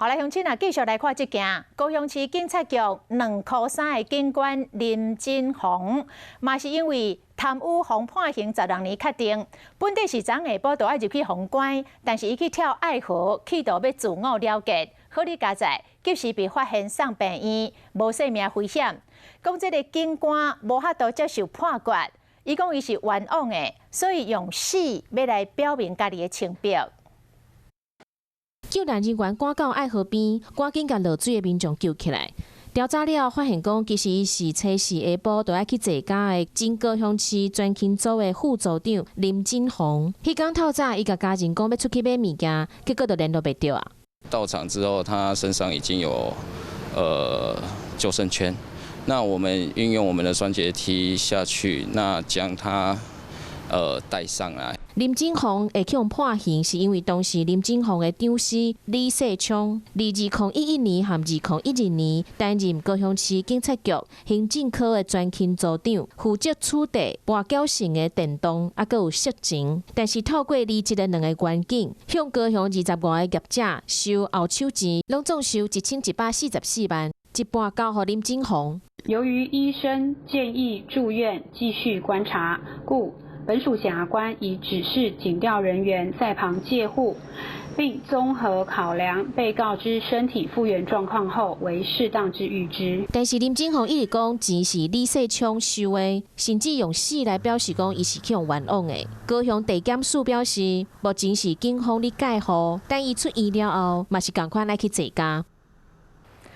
好來，鄉親啊，繼續來看這件高雄市警察局兩箍三的警官林金鴻，嘛是因為貪污予判刑16年確定。本底是昨下晡就愛入去予關，但是伊去跳愛河，企圖欲自我了結。好佳哉，及時被發現送病院，無性命危險。講這个警官無法度接受判決，伊講伊是冤枉的，所以用死欲來表明家己的清白。救難人員趕到愛河邊，趕緊共落水的民眾救起來。調查了發現，講其實伊是初四下晡就愛去坐監的前高雄市專勤組的副組長林金鴻。彼工透早，伊共家人講欲出去買物件，結果就聯絡袂著啊。到場之後，他身上已經有救生圈。那我們運用我們的雙節梯下去，那將他帶上來。林金鴻會去予判刑，是因為當時林金鴻的長司李世昌，佇2011年和2012年擔任高雄市警察局行政科的專勤組長，負責取締跛腳性的電動，猶閣有色情。但是透過離職的兩个員警，向高雄25个業者收後手錢，攏總收1144萬，一半交予林金鴻。由於醫生建議住院繼續觀察，故本署檢察官已指示警調人員在旁戒護，並綜合考量被告之身體復原狀況後，為適當之預支。但是林金鴻一直講錢是李世昌收的，甚至用死來表示講伊是去予冤枉的。高雄地檢署表示，目前是警方咧介護，等伊出院了後，嘛是仝款來去坐監。